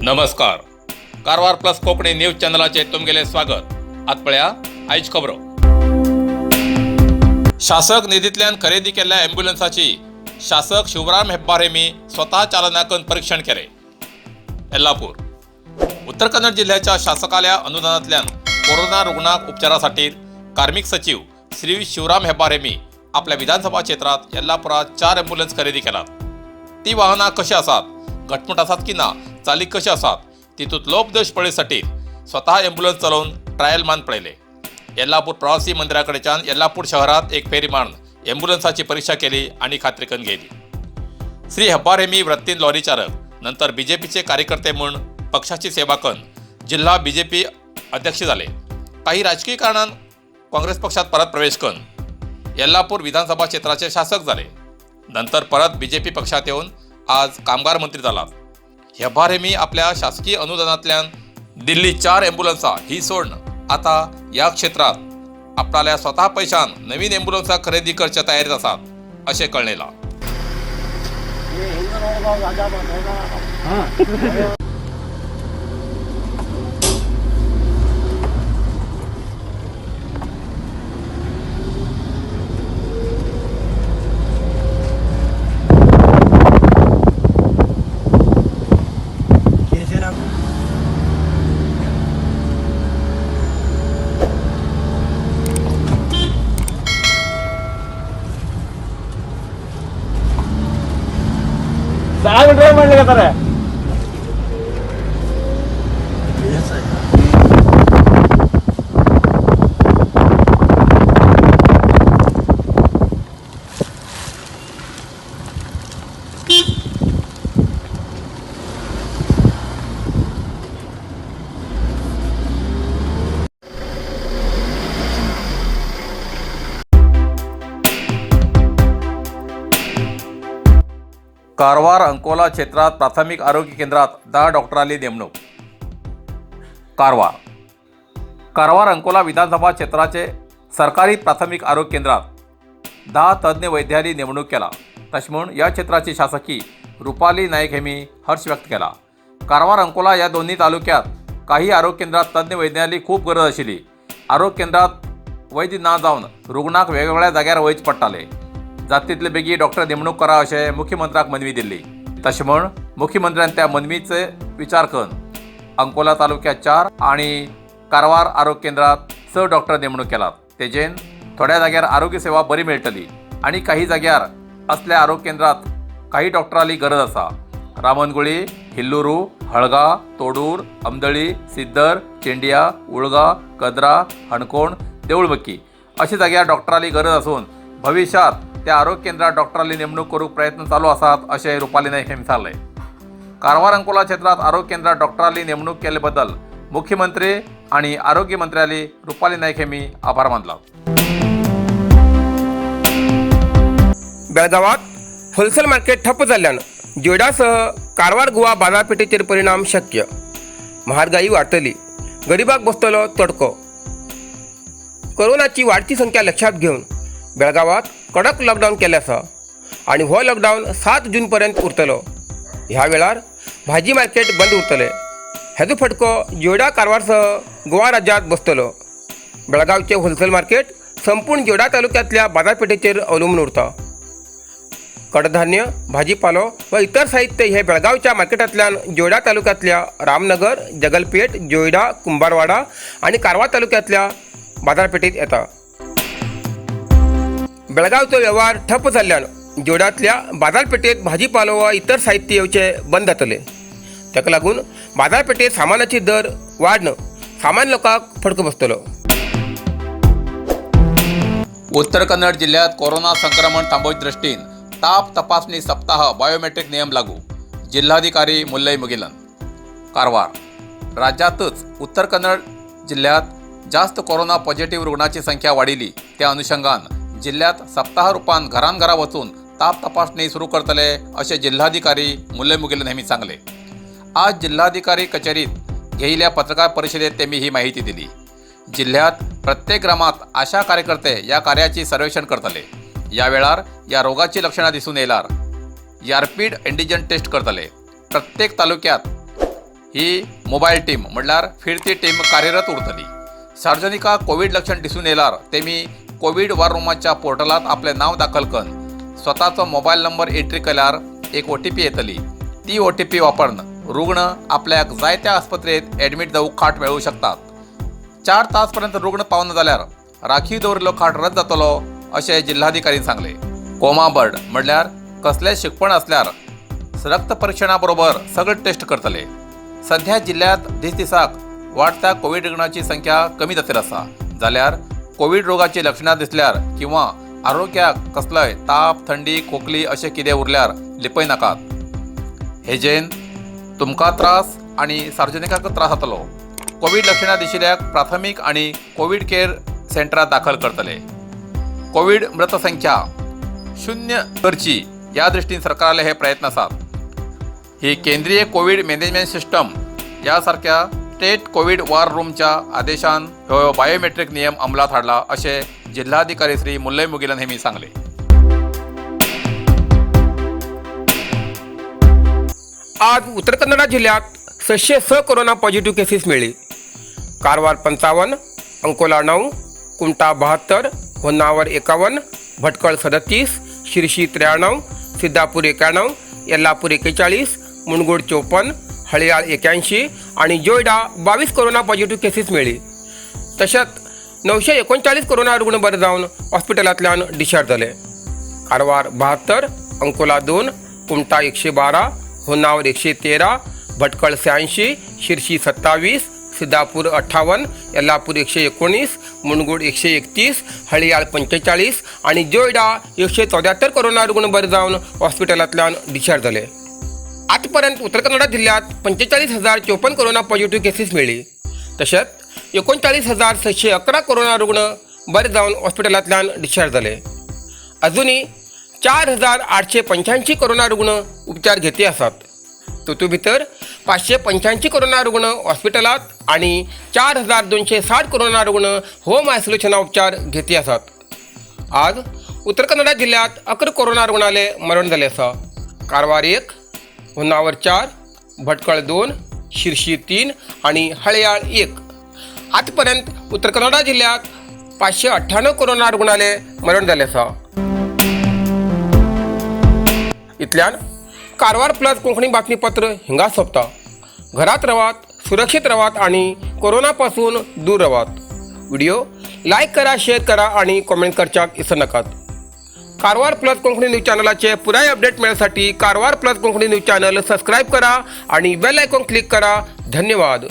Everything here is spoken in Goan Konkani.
नमस्कार, कारवार प्लस कोंकणी न्यूज चॅनलाचेर तुमगेलें स्वागत. आत पळया आयज खबरो. शासक निधींतल्यान खरेदी केल्ल्या ॲम्ब्युलन्साची शासक शिवराम हेब्बार हेमी स्वतः चालना करून परीक्षण केले. येल्लापूर. उत्तर कन्नड जिल्ह्याच्या शासकाल्या अनुदानातल्यान कोरोना रुग्णांक उपचारासाठी कार्मिक सचिव श्री शिवराम हेब्बार हेमी आपल्या विधानसभा क्षेत्रात येल्लापुरात 4 ॲम्ब्युलन्स खरेदी केलात. ती वाहनां कशी आसात, घटमूट आसात की ना, चालीक कशी आसात, तितूंत लोपदोश पळयसाठी स्वतः ॲम्ब्युलन्स चलोवन ट्रायल मान पळयले. येल्लापूर प्रवासी मंदिराकडेच्यान येल्लापूर शहरात एक फेरी मारून ॲम्ब्युलन्साची परीक्षा केली आणि खात्री करून घेतली. श्री हेब्बार हेमी वृत्तीन लॉरी चालक, नंतर बीजेपीचे कार्यकर्ते म्हणून पक्षाची सेवा करून जिल्हा बीजेपी अध्यक्ष झाले. काही राजकीय कारणान काँग्रेस पक्षात परत प्रवेश करून येल्लापूर विधानसभा क्षेत्राचे शासक झाले. नंतर परत बीजेपी पक्षात येऊन आज कामगार मंत्री झाला. हेब्बार हेमी आपल्या शासकीय अनुदानातल्यान दिल्ली 4 ॲम्ब्युलन्सा ही सोडून आता या क्षेत्रात आपणाल्या स्वतः पैशान नवीन ॲम्ब्युलन्सा खरेदी करच्या तयारीत आसात अशें कळणेला. ಬ್ಯಾಗ್ ಡ್ರೈವ್ ಮಾಡ್ಲಿಕತ್ತಾರೆ. कारवार अंकोला क्षेत्रात प्राथमिक आरोग्य केंद्रात 10 डॉक्टरांनी नेमणूक. कारवार. कारवार अंकोला विधानसभा क्षेत्राचे सरकारी प्राथमिक आरोग्य केंद्रात 10 तज्ज्ञ वैद्यांनी नेमणूक केला. तशें म्हूण ह्या क्षेत्राची शासकी रुपाली नायक हेमी हर्ष व्यक्त केला. कारवार अंकोला ह्या दोन्ही तालुक्यात काही आरोग्य केंद्रात तज्ज्ञ वैद्यांनी खूब गरज आशिल्ली. आरोग्य केंद्रात वैद्य ना जावन रुग्णाक वेगवेगळ्या जाग्यार वयचें पडटालें. जाता तितले बेगी डॉक्टर नेमणूक करा अशें मुख्यमंत्र्याक मनवी दिल्ली. तशें म्हूण मुख्यमंत्र्यान त्या मनवीचे विचार करून अंकोला तालुक्यात 4 आणि कारवार आरोग्य केंद्रात 6 डॉक्टर नेमणूक केलात. तेजेन थोड्या जाग्यार आरोग्य सेवा बरी मेळटली आणि काही जाग्यार असल्या आरोग्य केंद्रात काही डॉक्टरांली गरज आसा. रामनगुळी, हिल्लुरू, हळगा, तोडूर, अमदळी, सिद्दर, चेंडिया, उळगा, कदरा, हणकोण, देऊळबक्की अशा जाग्यार डॉक्टरांली गरज आसून भविष्यात त्या आरोग्य केंद्रात डॉक्टरांली नेमणूक करूंक प्रयत्न चालू आसात अशें रुपाली नायक हांणी सांगलें. कारवार अंकोला क्षेत्रात आरोग्य केंद्रात डॉक्टरांनी नेमणूक केल्याबद्दल मुख्यमंत्री आणि आरोग्य मंत्र्यांनी रुपाली नायक यांनी आभार मानला. बेळगावात होलसेल मार्केट ठप्प जाल्ल्यान जोयडासह कारवार गोवा बाजारपेठेचेर परिणाम शक्य. महारगाई वाडटली, गरिबाक बसतलो तडको. कोरोनाची वाडती संख्या लक्षात घेवन बेळगावात कडक लॉकडावन केल्लें आसा आनी हो लॉकडावन 7 जून पर्यंत उरतलो. ह्या वेळार भाजी मार्केट बंद उरतले. हेजो फटको जोयडा कारवारसह गोवा राज्यांत बसतलो. बेळगांवचें होलसेल मार्केट संपूर्ण जोयडा तालुक्यांतल्या बाजारपेठेचेर अवलंबून उरता. कडधान्य, भाजीपालो व इतर साहित्य हे बेळगांवच्या मार्केटांतल्यान जोयडा तालुक्यांतल्या रामनगर, जगलपेठ, जोयडा, कुंभारवाडा आनी कारवार तालुक्यांतल्या बाजारपेठेत येता. बेळगांवचो वेव्हार ठप्प जाल्ल्यान जोयडांतल्या बाजारपेठेत भाजीपालो वा इतर साहित्य येवचे बंद जातले. ताका लागून बाजारपेठेत सामानाची दर वाडन सामान्य लोकांक फटको बसतलो. उत्तर कन्नड जिल्ह्यात कोरोना संक्रमण थांबोवच्या दृष्टीन ताप तपासणी सप्ताह, बायोमेट्रिक नियम लागू. जिल्हाधिकारी मुल्लई मुगिलन. कारवार. राज्यातच उत्तर कन्नड जिल्ह्यात जास्त कोरोना पॉझिटिव्ह रुग्णाची संख्या वाढिल्ली. त्या अनुषंगान जिल्ह्यात सप्ताह रूपान घरान घरा वचून ताप तपासणी सुरू करतले अशें जिल्हाधिकारी मुल्लई मुगिलन यांनी सांगले. आज जिल्हाधिकारी कचेरीत घेयिल्ल्या पत्रकार परिषदेत त्यांनी ही माहिती दिली. जिल्ह्यात प्रत्येक ग्रामात आशा कार्यकर्ते या कार्याची सर्वेक्षण करतले. या वेळार या रोगाची लक्षणां दिसून येयल्यार रॅपीड अँटीजन टेस्ट करतले. प्रत्येक तालुक्यात ही मोबायल टीम म्हणल्यार फिरती टीम कार्यरत उरतली. सार्वजनिकाक कोवीड लक्षण दिसून येयल्यार तेमी कोवीड वॉर रुमाच्या पोर्टलात आपलें नांव दाखल करून स्वताचो मोबायल नंबर एंट्री केल्यार एक ओटीपी येतली. ती ओटीपी वापरून रुग्ण आपल्याक जाय त्या आस्पत्रेत एडमीट जावंक खाट मेळूं शकतात. 4 तास पर्यंत रुग्ण पावना जाल्यार राखीव दवरिल्लो खाट रद्द जातलो अशें जिल्हाधिकारीन सांगलें. कोमा बर्ड म्हणल्यार कसलेंय शिकपण आसल्यार रक्त परिक्षणा बरोबर सगळे टेस्ट करतले. सध्या जिल्ह्यात दिसदिसाक वाडत्या कोवीड रुग्णाची संख्या कमी जातीर आसा. जाल्यार कोवीड रोगाची लक्षणां दिसल्यार किंवा आरोग्याक कसलोय ताप, थंडी, खोकली अशें कितें उरल्यार लिपय नाकात. हेजेन तुमकां त्रास आनी सार्वजनिकांक त्रास जातलो. कोवीड लक्षणां दिशिल्ल्याक प्राथमीक आनी कोवीड केअर सेंटरात दाखल करतले. कोवीड मृत संख्या 0 करची ह्या दृश्टीन सरकाराले हे प्रयत्न आसात. ही केंद्रीय कोवीड मॅनेजमेंट सिस्टम ह्या सारक्या स्टेट कोवीड वॉर रूमच्या आदेशान हो बायोमेट्रीक नियम अंमलात हाडला अशें जिल्हाधिकारी श्री मुल्लय मुगिलन हेमी सांगले. आज उत्तर कन्नडा जिल्ह्यात 606 कोरोना पॉझिटिव्ह केसीस मेळ्ळी. कारवार 55, अंकोला 9, कुमटा 72, होन्नावर 51, भटकळ 37, शिरशी 93, सिद्धापूर 91, येल्लापूर 41, मुणगोड 54, हळयाळ 81 आणि जोयडा 22 कोरोना पॉझिटिव्ह केसीस मेळ्ळी. तशेंच 939 कोरोना रुग्ण बरे जावन हॉस्पिटलांतल्यान डिस्चार्ज जाले. कारवार 72, अंकोला 2, कुमटा 112, होन्नावर 113, भटकळ 86, शिरशी 27, सिद्धापूर 58, येल्लापूर 119, मुणगोड 131, हळयाळ 45 आणि जोयडा 174 कोरोना रुग्ण बरे जावन हॉस्पिटलांतल्यान डिस्चार्ज जाले. आतापर्यंत उत्तर कन्नडा जिल्ह्यात 45,054 कोरोना पॉझिटिव्ह केसीस मेळ्ळी. तशेंच 39,611 कोरोना रुग्ण बरे जावन हॉस्पिटलांतल्यान डिस्चार्ज जाले. अजुनूय 4,885 कोरोना रुग्ण उपचार घेती आसात. तातूंत भितर 585 कोरोना रुग्ण हॉस्पिटलांत आनी 4,260 कोरोना रुग्ण होम आयसोलेशना उपचार घेती आसात. आज उत्तर कन्नडा जिल्ह्यात 11 कोरोना रुग्णाले मरण जालें आसा. कारवार 1, होन्नावर 4, भटकळ 2, शिरशी 3 आनी हळयाळ 1. आतापर्यंत उत्तर कन्नडा जिल्ह्यात 598 कोरोना रुग्णाले मरण जालें आसा. इतल्यान कारवार प्लस कोंकणी बातमीपत्र हिंगा सोंपता. घरात रावात, सुरक्षित रावात आणि कोरोना पासून दूर रावात. व्हिडिओ लायक करा, शेअर करा आणि कमेंट करच्याक विसर नाकात. कारवार प्लस कोंकणी न्यूज चॅनलाचे पुराय update मेळण्यासाठी Karwar plus Konkani news channel subscribe करा आणि बेल आयकॉन क्लिक करा. धन्यवाद.